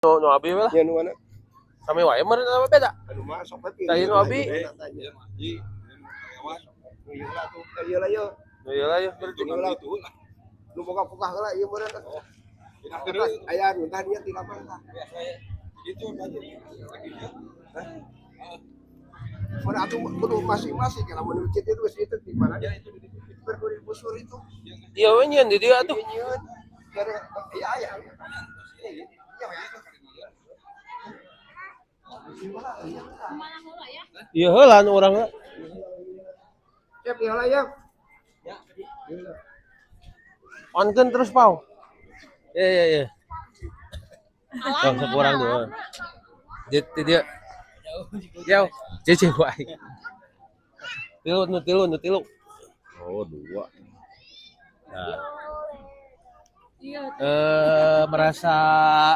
Nu nu abi we lah. Ya nu mana? Sami wae meureun apa beda? Anu mah sok we Tah, nu abi. Tanya. Ieu lah tuh, ieu lah ieu. Nu ieu lah yeuh berarti. Ieu lah. Nu boga pukah heula ieu meureun. Aya nu tah dia ti lapang tah. Hah? Mana atuh kudu masing-masing lamun masjid itu geus itu di mana? Berkudu busur itu. Iya we nyieun di dieu atuh. Nyieun. Iya aya. Iya Iya heula nu urang. Siap ieu lah ya. Onkeun terus pau. Iya iya iya. Tong sekurang dua. Di di dieu. Jauh. Cece ku aing. Tilu nu tilu nu tilu. Oh, dua. Nah. Merasa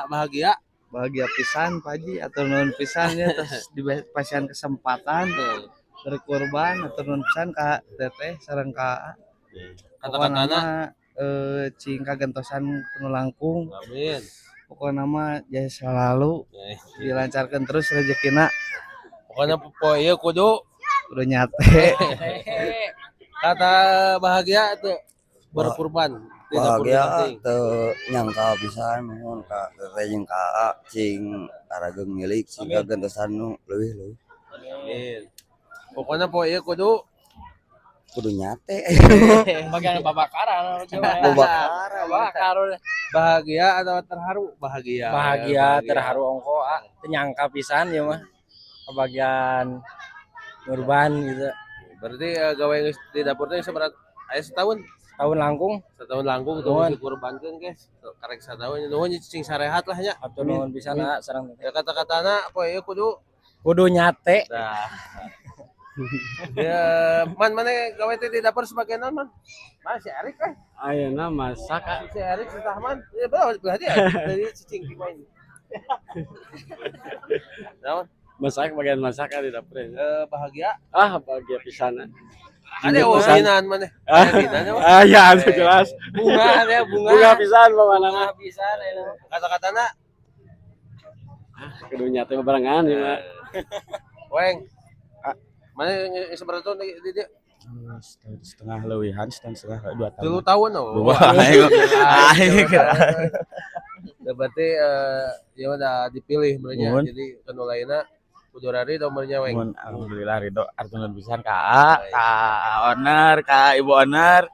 bahagia. Bahagia pisan Pak Haji, atur nuhun pisan ya terus dipasihan kesempatan berkurban, atur nuhun pisan ka Teteh sareng ka Kata-katana cing kagentosan penuh langkung. Amin. Pokokna mah jaya selalu, dilancarkan terus rezekina. Pokoknya poe ieu kudu kudu nyate. Kata bahagia itu berkurban. Bahagia teu nyangka pisan nuhun ka Teteh jeung ka Aa cing arageung milik cing kagentosan nu leuwih-leuwih. Amin. Pokoknya poe ieu kudu kudu nyate. Bagian babakaran. Babakaran. Babakaran. Bahagia atau terharu? Bahagia. Bahagia, terharu ongko, teu nyangka pisan ieu mah. Kebagian kurban gitu. Berarti gawe geus di dapur teh seberat aya setahun. Setahun langkung. Setahun langkung tuh Nuhun. dikurbankeun guys. Karek setahun nuhun cing sarehat lah nya. Hatur nuhun pisan ah sareng Teteh. Ya kata-katana poe ieu kudu kudu nyate. Nah. Ya, man mana gawe teh di dapur sebagai naon, man? Mas si Erik kan? Ayeuna masak. Si Erik si Rahman. Ya belah belah dia dari cicing di main. Naon? Masak bagian masak di dapur ya. Bahagia. Ah, bahagia pisan. Ada usinan mana? Ah, ah ya, itu jelas. Bunga ya, bunga. Bunga pisan pokokna. Bunga pisan ayeuna. Kata-katana kudu nyate bebarengan ieu mah. Weng. Mana seberapa tahun di dia? Setahun setengah leuwihan, setahun setengah 2 tahun. 3 tahun oh. Dua. Ayo. Ayo kira. Ya berarti ya udah dipilih merenya. Nuhun. Jadi kanu lainna kudu ridho merenya weng. Nuhun, alhamdulillah ridho artun pisan ka A, ka owner, ka ibu owner.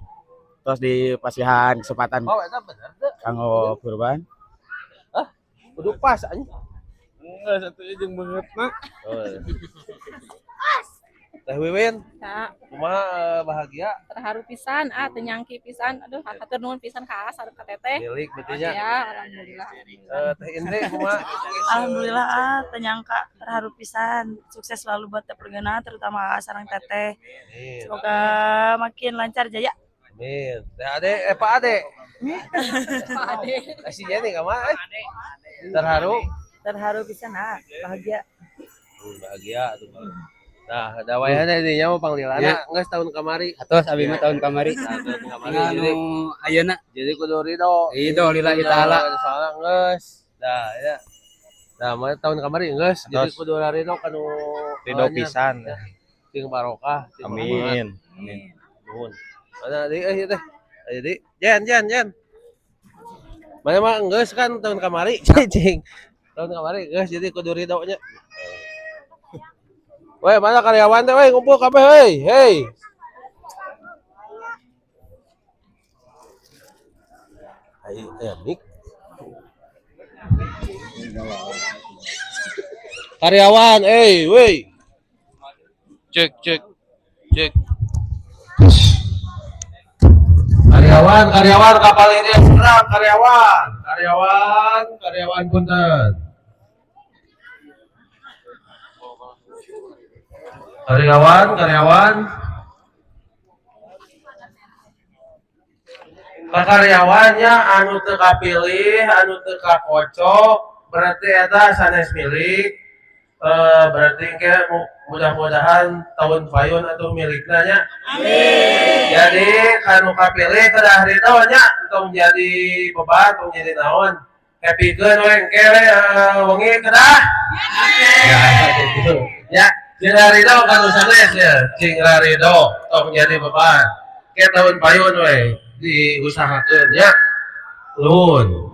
Terus dipasihan kesempatan. Oh, eta bener teu? Kanggo kurban. Hah? Kudu pas anjing. Enggak, satu jeung beungeutna. Oh. Teh Wiwin. Kak. Kumaha bahagia? Terharu pisan, ah teu nyangki pisan. Aduh, hatur nuhun pisan ka Aa sareng ka Teteh. Milik berarti nya. Ya, alhamdulillah. Teh Indri kumaha? Alhamdulillah ah teu nyangka, terharu pisan. Sukses selalu buat Teh Pergana terutama Aa sareng Teteh. Amin. Semoga makin lancar jaya. Amin. Teh Ade, Pak Ade. Pak Ade. Kasih Jenny ka mana? Terharu? Terharu pisan ah, bahagia. Bahagia tuh. Nah, ada wayahna dinya mah panglilana geus tahun kamari. Atos abi mah tahun kamari. Nah, tahun kamari. Tinggal Jadi nu ayeuna. Jadi kudu ridho. Ridho lillahi taala. Soalnya geus. Nah, ya. Nah, mah tahun kamari geus. Jadi Atos. kudu ridho kanu Ridho pisan. Ya. Sing barokah, sing Amin. Amin. Nuhun. Mana deui euy teh? Ayo deui. Jen, Jen, Jen. Mana mah geus kan tahun kamari, cing. Tahun kamari geus jadi kudu ridho nya. Woi, mana karyawan teh woi, ngumpul kabeh woi. Hei. Ayo, ya mik. Karyawan, woi. Cek, cek. Cek. Karyawan, karyawan kapal ini seberang, karyawan. Karyawan, karyawan punten. Karyawan, karyawan. Karyawannya anu teu kapilih, anu teu kakocok, berarti eta sanes milik. Berarti ke mudah-mudahan tahun payun atau milikna nya. Amin. Jadi kanu kapilih kedah ridho nya, entong jadi beban, entong jadi naon. Happy keun we engke we wengi kedah. Ya, gitu. Ya, cing rarido ka nu sanes ya, cing rarido tong jadi beban. Ke tahun payun we diusahakeun ya. Nuhun.